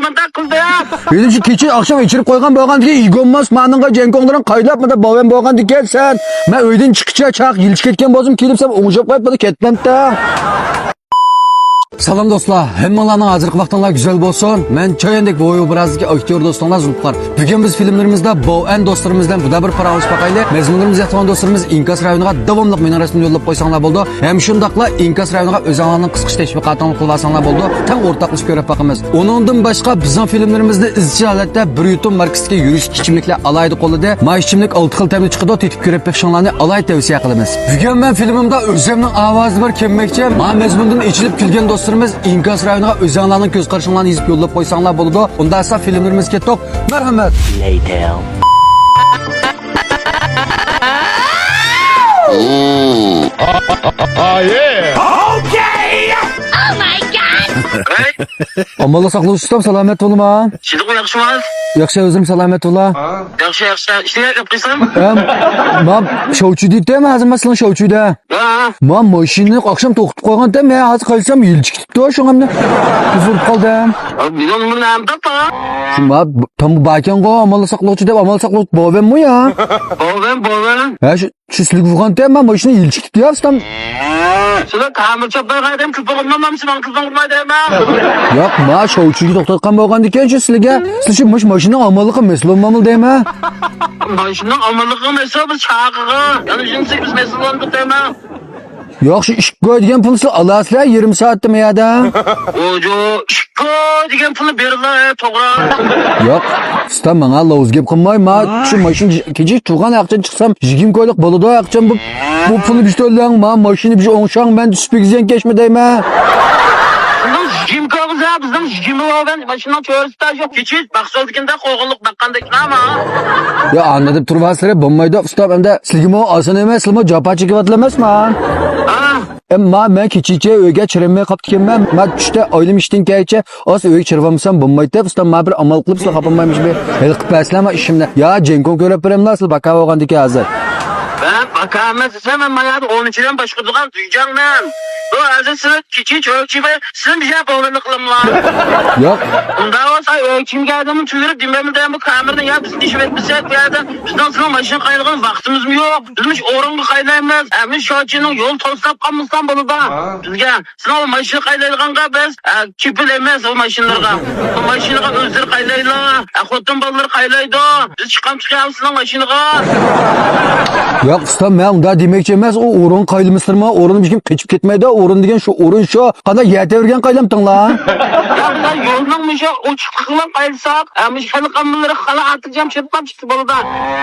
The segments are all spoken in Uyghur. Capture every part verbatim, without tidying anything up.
مۇنداق قىلدى. ھېلى شۇ كېچە ئاخشام ئىچىرىپ قويغان بولغاندىكىن، ئىگون ماسك مانىڭغا جەڭكوڭلىرىڭ قايلاپ، مۇنداق باۋەن بولغاندىكەن سەن. مەن ئۆيدىن چىققىچە چاق يىلچىپ كەتكەن بولسام، كېلىپ سەن ئوڭشاپ قويۇپ، مانا كەتمەمتە. سالام دوستلار، ھەممىڭلارنىڭ ھازىرقى ۋاقتىڭلار گۈزەل بولسۇن. مەن چاياندەك بوۋاي ئوبرازىدىكى ئاكتيور دوستۇڭلار زۇلپىقار. بۈگۈن بىز فىلىملىرىمىزدا باۋەن دوستلىرىمىز بىلەن بىردەم بىر پاراڭلىشىپ باقايلى. مەزمۇنلىرىمىز ياقتۇرغان دوستلىرىمىز ئىنكاس رايونىغا داۋاملىق مېنىڭ رەسىمىمنى يوللاپ قويساڭلار بولىدۇ. ھەم شۇنداقلا ئىنكاس رايونىغا ئۆزۈڭلارنىڭ قىسقىچە تەشۋىقاتىڭلارنى قىلىۋالساڭلار بولىدۇ. تەڭ ئورتاقلىشىپ كۆرۈپ باقىمىز. ئۇنىڭدىن باشقا بىزنىڭ فىلىملىرىمىزدا ئىزچىل ھالەتتە بىر يۇتۇم ماركىسىدىكى يۈرۈشلۈك ئىچىملىكلەر ئالاھىدە قوللىدى. ما ئىچىملىك ئالتە خىل تەمدە چىقىدۇ، تېتىپ كۆرۈپ بېقىشىڭلارنى ئالاھىدە تەۋسىيە قىلىمىز. بۈگۈن مەن فىلىمىمدا ئۆزۈمنىڭ ئاۋازى بار كۆممەكچى. ما مەزمۇندىن ئېچىلىپ كۈلگەن دوستلىرىمىز ئىنكاس رايونىغا ئۆزۈڭلارنىڭ كۆز قارىشىڭلارنى يېزىپ يوللاپ قويساڭلار بولىدۇ. ئۇنداقسا فىلىملىرىمىز كەتتۇق. مەرھەمەت. ئامانلىق ساقلىغۇچى ئۇستام، سالامەت بولما. سىزغۇ ياخشىمۇ؟ ياخشى، ئۆزۈم سالامەت بولا. ياخشى، ياخشى. ئىشلەڭ گەپ قىلسام. ئەم، ما شوۋچۇ دېيتتى، ھازىر ما سىلىڭ شوۋچۇدا. ھە. ما ماشىنىنى ئاخشام توختىتىپ قويغانتىم، ھە، ھازىر قارىسام يىلچىكىپ تو شۇڭا مەن ئۇزۇلۇپ قالدىم. بىلمەيمەن، نەدە تاپا؟ شۇ ما تام باركەنغۇ، ئامانلىق ساقلىغۇچى دەپ، ئامانلىق ساقلىغۇچى بوۋەممۇ يا؟ بوۋەم، بوۋەم. ھە، شۇ، شۇ سىلىگە ئۇرغانتىم، ما ماشىنا يىلچىكىپ يا ئۇستام. سىلەر تامىر چاپلايغان ئادەم كۆپۈرمەمسىز، ماڭا تېلېفون قىلماي دەيمەن. ياق، ما شوۋچىگە توختاتقان بولغاندىكىن شۇ سىلىگە، سىز شۇ مۇش ماشىنىنىڭ ئامانلىقىغا مەسئۇل بولمامدۇ دەيمەن. ماشىنىنىڭ ئامانلىقىغا مەسئۇل، بىز چاقىغا. يەنە شۇنىسى بىز مەسئۇل بولدۇق دەيمەن. ياخشى ئىش كۆر دېگەن پۇل سىز ئالاسىلەر يېرىم سائەتتە مەيەدە. ئوجۇ، ئىش كۆر دېگەن پۇلنى بېرىلا، توغرا. ياق، ئۇستا، ماڭا لوز گەپ قىلماي، ما شۇ ماشىنا كېچە تۇرغان ھەقچان چىقسام، يىگىرمە كويلۇق بولىدۇ، ھەقچان بۇ، بۇ پۇلنى بىز تۆلەڭ، ما ماشىنا بىز ئوڭشاڭ، مەن سۈپۈگە زىيان كەچمە دەيمەن. بىزنىڭ يىگىرمە كويىمىز ھە، بىزنىڭ يىگىرمە كوي بىلەن ماشىنىنىڭ چۆرىسى تاش يوق، كېچە باقسا بولىدىكەن-دە، قوغۇنلۇق باققاندەك، نېمە؟ يا، ئانداق دەپ تۇرۇۋالسىلەر بولمايدۇ، ئۇستا، ئەمدى سىلىگىمۇ ئاسان ئەمەس، سىلىمۇ جاپا چېكىۋاتىلا ئەمەسما؟ ھە. ئەمما مەن كېچىچە ئۆيگە چىرىممەي قاپتىكەنمەن. مەن چۈشتە ئايلىم ئىشتىن كەلگىچە ئاز ئۆيگە چىرىۋالمىسام بولمايتتى. ئۇستام، مانا بىر ئامال قىلىپ سىلەر خاپا بولمايمىش بىر ھېلىقى پەسلەر ما ئىشىمنى. يا جېنكوڭ كۆرۈپ بېرەملا سىلەر باكا بولغاندىكىن ھازىر. مەن باكا ئەمەس دېسەم، مەن مانا يەردە ئون ئۈچ ئادەم باشقۇرىدىغان دۈيجاڭمەن. بۇ ھازىر سىلەر كېچىچە ئۆيگە چىرىممەي سىلەر بىر يەر بولغىنى قىلىملا. ياق. ئۇنداق بولسا ئۆيگە كىم كەلگەنمۇ تۈگۈرۈپ دېمەمدى بۇ كامېرنى يا بىزنى ئىش ئۆتمىسەك بۇ يەردە. بىزنىڭ سىلەر ماشىنا قايىلىغان ۋاقتىمىزمۇ يوق. بىز مۇشۇ ئورۇنغا قايلايمىز. ھەم مۇشۇ شوچىنىڭ يول توسلاپ قالمىسام بولىدۇ. ھە. بىزگە سىلەر ماشىنا قايلايدىغانغا بىز، ئە، كېپىل ئەمەس ئۇ ماشىنىلارغا. ئۇ ماشىنىغا ئۆزلىرى قايلايلا. ئە، خوتۇن بالىلىرى قايلايدۇ. بىز چىققان چىقىمىز سىلەر ماشىنىغا. ياق، ئۇستام، مەن ئۇنداق دېمەكچى ئەمەس. ئۇ ئورۇن قايلىمىسىلەرمۇ، ئورۇن ھېچكىم قېچىپ كەتمەيدۇ. ئورۇن دېگەن شۇ ئورۇن شۇ. قانداق يەر تەۋرىگەن قايلامتىڭلار؟ يا، بۇلار يولنىڭ مۇشۇ ئوچۇقلۇقى بىلەن قايلىساق، ئە، مۇشۇ خەلق ئاممىلىرى خالا ئاتىجام چىرىتماپچىكى بولىدۇ.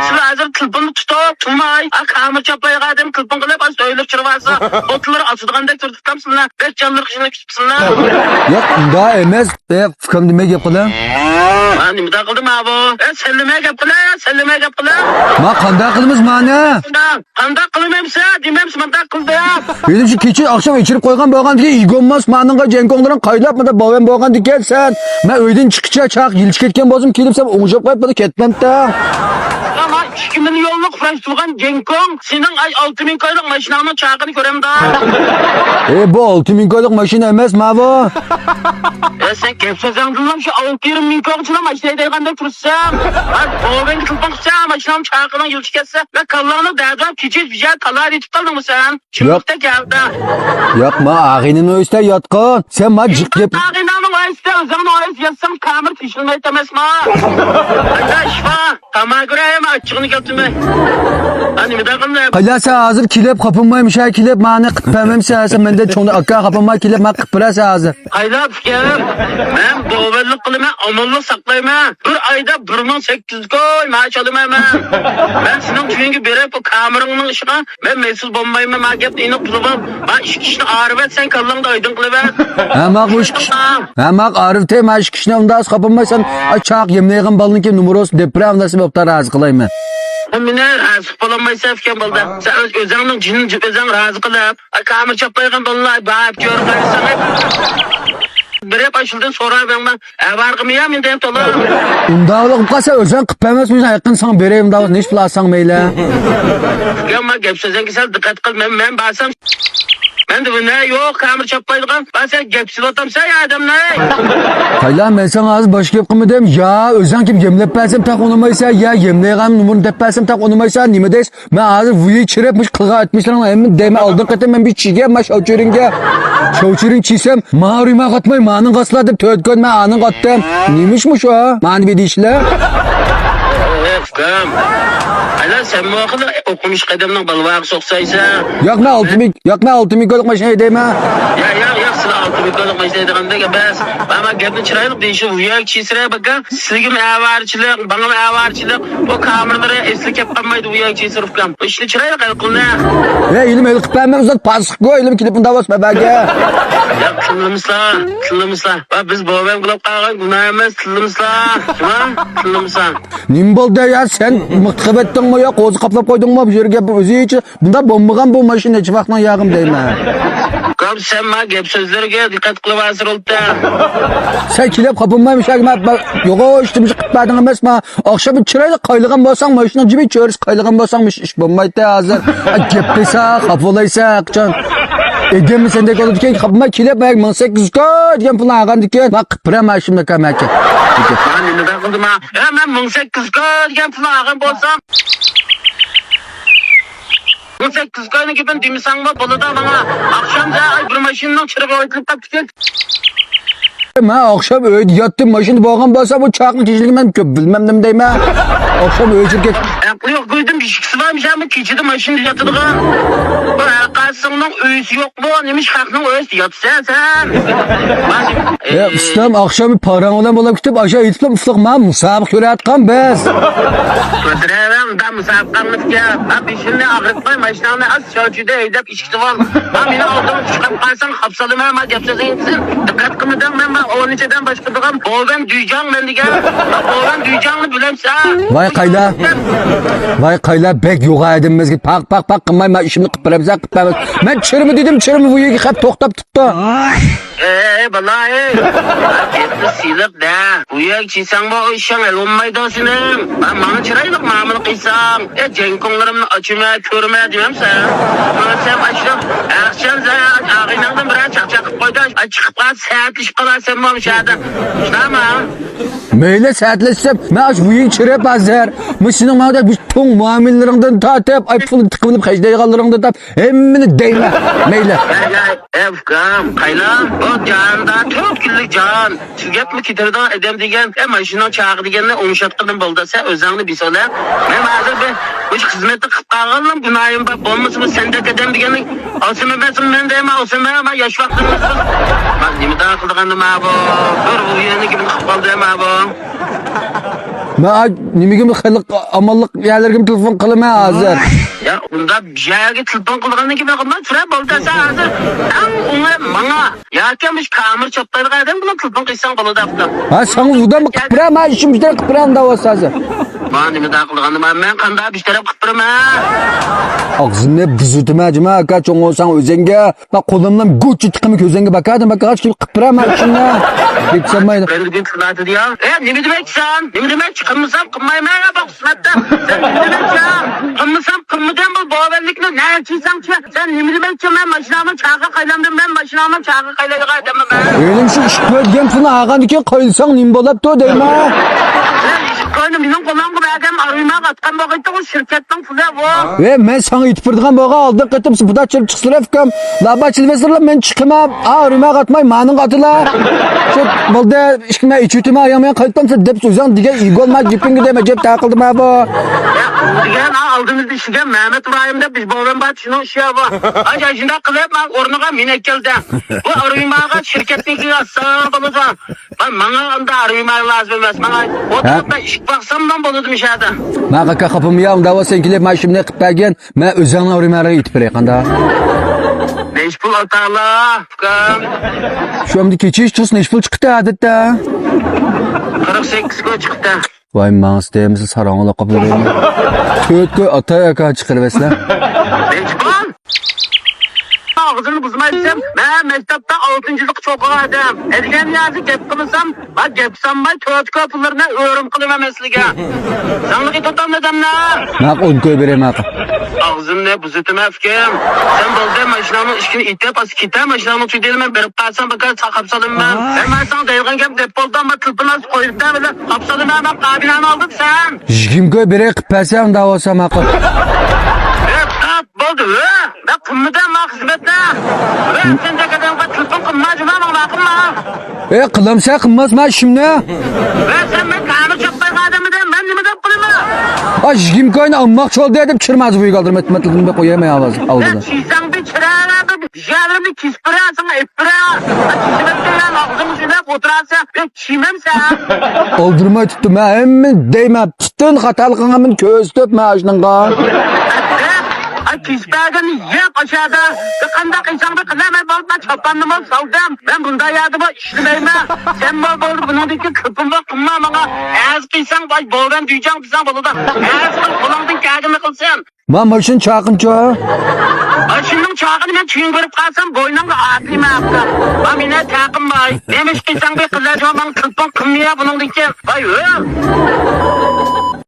سىلەر ھازىر تېلېفوننى تۇتۇپ، تۇرماي، ئا، كامېر چاپلايدىغان ئادەم تېلېفون قىلىپ، ئاز ئۆيلەپ چىرىۋالسا، ئوتلىرى ئاچىدىغاندەك تۇرۇپ تۇتامسىلەر، بەك جانلىرى قىيناپ كېتىپسىلەر. ياق، ئۇنداق ئەمەس. ئە، ئۇكام نېمە گەپ قىلىڭ؟ ھە، نېمە گەپ قىلدىم، ئاۋۇ؟ ئە، سەن نېمە گەپ قىلىڭ؟ سەن نېمە گەپ قىلىڭ؟ ما قانداق قىلىمىز مانى؟ قانداق قىلمامسەن؟ دېمەمسە مۇنداق قىلدى. ھېلى شۇ كېچە ئاخشام ئىچىرىپ قويغان بولغاندىكىن، ئىگون ماسك مانىڭغا جەڭكوڭلىرىڭ قايلاپ، مۇنداق باۋەن بولغاندىكىن سەن. مەن ئۆيدىن چىققىچە چاق يىلچىپ كەتكەن بولسام، كېلىپ سەن ئوڭشاپ قويۇپ، مانا كەتمەمتە. ئەمما ئىككى مىليونلۇق فراش تۇرغان جەڭكوڭ سېنىڭ ئاي ئالتە مىڭ كويلۇق ماشىناڭنىڭ چاقىنى كۆرەمدا. ئى، بۇ ئالتە مىڭ كويلۇق ماشىنا ئەمەس، ماۋۇ. ئە، سەن گەپ سۆزۈڭدىنلا شۇ ئالتە يېرىم مىڭ كويغىچىلا ماشىنا ھەيدەيدىغاندەك تۇرسەن. ھە، بوۋاڭغا تېلېفون قىلسا، ماشىنامنى چاقىنىڭ يىلچىكەتسە، مەن كاللاڭنى دەدىم، كېچە بىر يەر تالا يېتىپ قالدىڭمۇ سەن؟ ياق. چىملىقتا گەۋدە. ياق، ما ئاغىنىنىڭ ئۆيىدە ياتقان. سەن ما جىق گەپ. ئاغىنەڭنىڭ ئۆيىدە، ئۆزۈڭنىڭ ئۆيىدە ياتساڭ، كامېر تېشىلمايدۇ ئەمەسما؟ قانداق ئىش بار؟ تاماكا ئۇرايمەن، ئاچچىقىنى كەپتىمەن. ھە، نېمە دەقىلدى؟ قايلا سەن ھازىر كېلىپ، خاپىمايمىشە كېلىپ، مانى قىلىپ بەرمەمسەن، سەن مەندىن چوڭ ئاكا، خاپىماي كېلىپ، مانا قىلىپ بېرەسەن ھازىر. قايلا ئۇكام، مەن بوۋەنلىك قىلىمەن، ئامانلىق ساقلايمەن. بىر ئايدا بىر مىڭ سەككىز يۈز كوي مائاش ئالىمەن مەن. مەن سېنىڭ تۈنۈگۈن بېرىپ، بۇ كامېرىڭنىڭ ئىشىغا مەن مەسئۇل بولمايمەن، ما گەپنى ئېنىق بىلىۋال. ما ئىككى كىشىنى ئايرىۋەت، سەن كاللاڭدا ئايدىڭ قىلىۋەت. ھە، ما بۇ ئىككى كىشى. ھە، ما ئايرىۋەت، ما ئىككى كىشىنى ئۇنداق خاپىمايسەن. ئاي، چاق يەملەيدىغان بالىنىڭكى نومۇرىسى دەپ بېرە، ئۇنداق بولۇپتا رازى قىلايمەن. سەن مېنى رازى قىلىپ بولالمايسەن ئىكەن بالىدا. سەن ئۆز-، ئۆزۈڭنىڭ جېنىنى ئۆزۈڭ رازى قىلىپ، ئاي، كامېر چاپلايدىغان بالىلار بار دەپ كۆرۈپ قالساڭ. بېرىپ ئاشۇندىن سوراپ بەرمە. ئەۋارغىمۇ يا مەن دەپ تولا. ئۇنداق بولۇپ قالسا ئۆزۈڭ قىلىپ بەرمەس، مېنىڭ ھەققىنى ساڭا بېرەي، ئۇنداق بولسا نېمە پۇل ئالساڭ مەيلى. يا ما گەپ سۆزۈڭگە سەل دىققەت قىل، مەن، مەن بارسام، مەندە بۇ نە يوق، كامېر چاپلايدىغان، بار سەن گەپ سېلىۋاتامسەن يا ئادەمنى. قايلا، مەن ساڭا ھازىر باشقا گەپ قىلمىدىم. يا، ئۆزۈڭ كىم يەملەپ بەرسەم تاق ئۇنىمايسەن، يا يەملەيدىغان نومۇرنى دەپ بەرسەم تاق ئۇنىمايسەن، نېمە دەيسىز؟ مەن ھازىر ۋۇيى چىرىپ، مۇشۇ قىلغان ئەتمىشلىرىڭنى ھەممىنى دەيمەن. ئالدىن قېتىم مەن بىر چىگەن، ما شاۋچۈرۈڭگە. شاۋچۈرۈڭ چىسەم، ما رۇيما قاتماي، مانىڭ قاتسىلا دەپ تۆت كۆن، مەن ئانىڭ قاتتىم. نېمىش مۇشۇ؟ مانا بىر دېيىشلەر. ئەي، ئۇكام. ئەلە، سەن مۇ ئاخىرى ئوقۇمۇش قەدەمنىڭ بالىۋاغا سوقسايسەن. ياق، مەن ئالتە مىك-، ياق، مەن ئالتە مىكرولۇق ماشىنا ھەيدەيمەن. يا، ياق، ياق، سىلەر ئالتە مىكرولۇق ماشىنا ھەيدەيدىغاندەك ئەمەس. مانا، مانا گەپنى چىرايلىق دېيىشى، ۋۇياك چىسىرە باكا. سىزگىمۇ ئاۋارىچىلىق، ماڭىمۇ ئاۋارىچىلىق. بۇ كامېرىلىرى ئەسلى كەپ قالمايدۇ، ۋۇياك چىسىر ئۇكام. ئىشنى چىرايلىق ھەل قىلدى. ھە، ئىلىم ھېلىقىپ بەرمەڭ، ئۇزات پاسىققۇ، ئىلىم كېلىپ مۇنداق بولسا بەبەگە. يا، تىللىمىسىلا، تىللىمىسىلا. ۋە بىز بوۋەم قىلىپ قالغان گۇناھ ئەمەس، تىللىمىسىلا. شۇڭا، تىللىمىسا. نېمە بولدى يا، سەن مىخ تىقىۋەتتىڭمۇ يا، قوزا قاپلاپ قويدۇڭمۇ بۇ يەرگە؟ بۇ ئۆزى ھېچ بۇنداق بولمىغان بۇ ماشىنا، نەچچە ۋاقىتنىڭ ياغىمۇ دەيمەن. ئۇكام، سەن ما گەپ سۆزلەرگە دىققەت قىلىۋالسا بولدى. سەن كېلىپ خاپىماي مۇشۇ يەرگە ما-، ما-، يوغان ئىشتىمىزنى قىلىپ بەردىڭ ئەمەسما؟ ئاخشام چىرايلىق قايلىغان بولساڭ، ماشىنىڭ جىمى چۆرىسى قايلىغان بولساڭ، مۇشۇ ئىش بولمايتتى ھازىر. ئا، گەپ قىلسا خاپا بولايسەن قاچان. ئېدەممۇ سەندەك بولىدىكەن، خاپىماي كېلىپ، مانا مىڭ سەككىز يۈز كوي دېگەن پۇلنى ئالغاندىكىن، ما قىپرەم ماشىنىنى كەمەكە. ما نېمە دەپ قىلدىم ھە؟ ئە، مەن مىڭ سەككىز يۈز كوي دېگەن پۇلنى ئالغان بولسام، مىڭ سەككىز يۈز كوينىڭ گېپىنى دېمىسەڭمۇ بولىدۇ ماڭا. ئاخشامدا ئاي بىر ماشىنىنىڭ چىرىغى ئۆچۈرۈپ قاپتىكەن. مەن ئاخشام ئۆيدە ياتتىم، ماشىنا بولغان بولسا، بۇ چاقنىڭ تېگىشلىكىنى مەن كۆپ بىلمەمدىم دەيمەن. ئاخشام ئۆچۈرۈپ كەت. ئەقلى يوق گۇيدىم، ئىشىكسى بارمىش، ئەمما كېچىدە ماشىنىدا ياتىدىغان. بۇ ھەرقايسىڭنىڭ ئۆيىسى يوقمۇ؟ نېمىش خەقنىڭ ئۆيىسىدە ياتىسەن سەن؟ ئە، ئۇستام، ئاخشام پاراڭ بىلەن بولاپ كېتىپ، ئاشۇ ئېيتىپلا ئۇسلۇق ما مۇسابىقە كۆرۈۋاتقان بىز. كۆتۈرەۋەر، ئۇنداق مۇسابىقەڭنى ئۇكا. ھە، بېشىمنى ئاغرىتماي، ماشىناڭنى ئاز شاۋچۈدە ھەيدەپ ئىشىكتە بول. ھە، مېنىڭ ئالدىمغا چىقىپ قالساڭ، خاپسالىمەن، ما گەپ سۆزۈڭنى. دىققەت قىلمىدىڭ، مەن ما ئون ئۈچىدىن باشقۇرىدىغان بوۋەن دۈيجاڭ مەن دېگەن. بوۋەن دۈيجاڭنى بىلەمسەن؟ ۋاي قايلا. ۋاي قايلا، بەك يوغان ئادەممىز. پاق، پاق، پاق قىلماي، ما ئىشىمنى قىلىپ بېرەمسەن، قىلىپ بەرمەس. مەن چىرىمە دېدىم، چىرىمە بۇ يەرگە خەپ توختاپ تۇرۇپتۇ. ئەي، بالا، ئەي. گەپنى سىلىق دە. بۇ يەرگە كەلسەڭمۇ ئۇ ئىشىڭ ھەل بولمايدۇ سېنىڭ. ھە، ماڭا چىرايلىق مۇئامىلە قىلساڭ، ئە، جەڭكوڭلىرىمنى ئاچىمەن، كۆرىمەن دېمەمسەن؟ مانا سەن ئاشۇ ئەخشەم سەن ئاغىنەڭدىن بىرەر چاقچاق قىلىپ قويدى، ئا، چىقىپ قالسا سەتلىشىپ قالارسەن مانا مۇشۇ يەردە. شۇنداقمۇ؟ مەيلى، سەتلەشسەم، مەن ئاشۇ بۇيىڭ چىرىپ ھازىر. مەن سېنىڭ ماڭا بىر چوڭ مۇئامىلىلىرىڭدىن تارتىپ، ئاي، پۇل تىقىۋېلىپ خەجلەيدىغانلىرىڭدىن تارتىپ، ھەممىنى دەيمەن. مەيلى. ئەي، ئەي، ئەي، ئۇكام، قايلا؟ ئۇ جاندا تۆت كۈنلۈك جان. تۈگەپمۇ كېتىدىغان ئادەم دېگەن، ئە، ماشىنىنىڭ چاقى دېگەننى ئوڭشاتقىنىم بولدى، سەن ئۆزۈڭنى بىسولا. مەن ھازىر بىر، مۇشۇ خىزمەتنى قىلىپ قالغانلام گۇناھىم بار، بولمىسىمۇ سەندەك ئادەم دېگەننى ئالسىمۇ ئەمەسمۇ مەن دەيمەن، ئالسىمۇ ما ياش ۋاقتىمدا. ما نېمە دەپ قىلىدىغاندىم ھە بۇ؟ بىر ۋۇيىنى كىم قىلىپ قالدى ھە بۇ؟ مەن نېمىگىمۇ خەلق ئامانلىق يەرلىرىگىمۇ تېلېفون قىلىمەن ھازىر. يا، ئۇنداق بىر يەرگە تېلېفون قىلىدىغاندىن كېيىن قىلماي تۇرە، بولدى، سەن ھازىر ئەڭ ئوڭاي ماڭا. ياكى مۇشۇ كامېرا چاپلايدىغان ئادەم بىلەن تېلېفون قىلساڭ بولىدۇ ئاپتاپ. ھە، ساڭا ئۇدام قىلىپ بېرەم، ھە، ئىشىم بىتەر قىلىپ بېرەم دەۋاتسا ھازىر. ما نېمە دەپ قىلىدىغاندىم، مەن قانداق بىر تەرەپ قىلىپ بېرىمەن؟ ئاغزىمنى بۇزۇۋېتىمەن، جۇما ئاكا، چوڭ بولساڭ ئۆزۈڭگە. ما قولۇمنىڭ گۇچچى تىقىمى كۆزۈڭگە باكادىم، باكا، قاچ كېلىپ قىلىپ بېرەم، ھە، ئىشىمنى. دېسەممەيدۇ. بىر كۈن تىللاتىدۇ يا. ئە، نېمە دېمەكچىسەن؟ نېمە دېمەكچى؟ قىلمىسام قىلمايمەن، يا، بۇ خىزمەتتە. سەن نېمە دېمەكچى؟ قىلمىسام قىلمىدىم، بۇ بوۋەنلىكنى نەگە چىيسەڭچى؟ سەن نېمە دېمەكچى؟ مەن ماشىنامنى چاققا قايلاندىم، مەن ماشىنامنى چاققا قايلايدىغان ئادەممەن مەن. ئۆينىڭ شۇ ئىشىك كۆرگەن پۇلنى ئالغاندىن كېيىن قايلىساڭ نېمە بولۇپتۇ دەيمەن. سەن ئىشىك كۆرنى مېنىڭ قولۇمغا بەرگەن ئارۇيماغا ئاتقان بولغىيتتى، ئۇ شىركەتنىڭ پۇلى بۇ. ۋە مەن ساڭا ئېيتىپ بېرىدىغان بولغان ئالدىن قېتىم سپۇدا چىلىپ چىقسىلا ئۇكام. لابا چىلىۋەرسىلا مەن چىقىمەن. ئا، ئارۇيماغا ئاتماي مانىڭغا ئاتىلا. شۇ بولدى، ئىشىكنى مەن ئېچىۋېتىمەن، ئاياڭ مېنى قايتامسەن دەپ ئۆزۈڭ دېگەن ئىگولما گېپىڭگە دەيمەن، گەپ تەقىلدىمە بۇ. دېگەن، ئا، ئالدىمىزدا ئىشلىگەن مەمەت ئىبراھىم دەپ بىز بوۋام بار، شۇنىڭ ئىشى بۇ. ئاي، شۇنداق قىلىپ، ماڭا ئورنىغا مېنى ئەكەلدى. بۇ ئارۇيماغا شىركەتنىڭكىگە ئاتسا بولىدۇ. ۋاي، ماڭا ئاندا ئارمىيە لازىم ئەمەس، ماڭا ھە؟ ئوتاقتا ئىشىك باقساملا بولىدۇ مۇشۇ يەردە. ماڭ ئاكا خاپىمۇ يا، ئۇنداق بولسا سەن كېلىپ مانا شۇ مېنى قىلىپ بەرگىن، مەن ئۆزۈڭنىڭ ئارمىيەگە ئېيتىپ بېرەي، قانداق؟ نەچچە پۇل ئاتالا، ئۇكام؟ شۇ ئەمدى كېچىش تۇرسا نەچچە پۇل چىقتى ئادەتتە؟ قىرىق سەككىز كوي چىقتى. ۋاي ماڭسا دېمىسە ساراڭلاپ قاپتۇ. تۆت كوي ئاتاي ئاكا چىقىرىۋەتسىلە. نەچچە پۇل؟ ئاغزىنى بۇزماي دېسەم، مەن مەكتەپتە ئالتىنچى يىللىققا ئوقۇغان ئادەم. ئەتىگەن يازى گەپ قىلمىسام، ما گەپ سالماي تۆت كوي پۇللىرىنى ئۆرۈم قىلىمەن مەن سىلىگە. زاڭلىق ئېتىۋاتامدۇ ئادەملەر؟ ماقۇل، ئون كوي بېرەي، ماقۇل. ئاغزىمنى بۇزۇتىمەن ئۇكام. سەن بولدى ماشىناڭنىڭ ئىشىكىنى ئېتىپ، ئاز كېتە، ماشىناڭنىڭ تۈگىدى، مەن بېرىپ قالسام، بىكار ساقاپ سالىمەن. مەن، مەن ساڭا دەيدىغان گەپ دەپ بولدى، ئەمما تېلېفون ئاز قويۇپ بىلە قاپ سالىمەن، مەن قابىنانى ئالدىم سەن. يىگىرمە كوي بېرەي، قىپ بەرسەڭ داۋا ساقاپ. ئەپ، قاپ، بولدى، ھە؟ مەن قىلمىدىم، ماڭا خىزمەتنى. ۋە سەن دەك ئادەمگە تېلېفون قىلما، جۇما، ماڭا ماقۇلما. ئە، قىلامسەن، قىلماسما ئىشىمنى. ۋە سەن مەن تەمىر چاپمايدىغان ئادەم ئىدىم، مەن نېمە دەپ قىلىمەن؟ ئا، يىگىرمە كوينى ئالماقچى بولدى دەپ چىرمازى بويىغا ئالدىرىپ ئېتمەتلىكىنى بىر قوياي مەن ھازىر ئالدىدا. سەن چىسەڭدە چىراغ، يەرلىرىمنى كېسىپ بېرەسەن، ئېپ بېرە. چىشىمەتكەن ئاغزىمنى سۆيلەپ ئولتۇراسەن، بەك چىمەمسەن. ئالدىرىماي تۇتتۇم، مەن ھەممىنى دەيمەن. پۈتۈن خاتالىقىڭنى مەن كۆرسىتىپ مەن ئاشۇنىڭغا. ئاي، كېسىپ بەرگەن يەپ ئاشادا. قانداق ئىشىڭنى قىلە، مەن بولۇپ مەن چاپاننىمۇ سالدىم. مەن بۇنداق يەردىمۇ ئىشلىمەيمەن. سەنمۇ بولدى، بۇنىڭدىن كېيىن كىرپىنمۇ قىلما ماڭا. ھەز قىلساڭ، باي، بولغان دۈيجاڭ دېسەڭ بولىدۇ. ھەز قىل، قولۇڭدىن كەلگىنىنى قىلسۇن. ما ماشىنا چاقىنچۇ؟ ماشىنىنىڭ چاقىنى مەن چۈشۈن كۆرۈپ قالسام، بوينۇڭغا ئاتىمەن ئاپتا. ما مېنى تاقىم باي. نېمە ئىش قىلساڭ بىر قىلىۋەت، ماڭا تېلېفون قىلمىيا بۇنىڭدىن كېيىن. باي، ھۆ.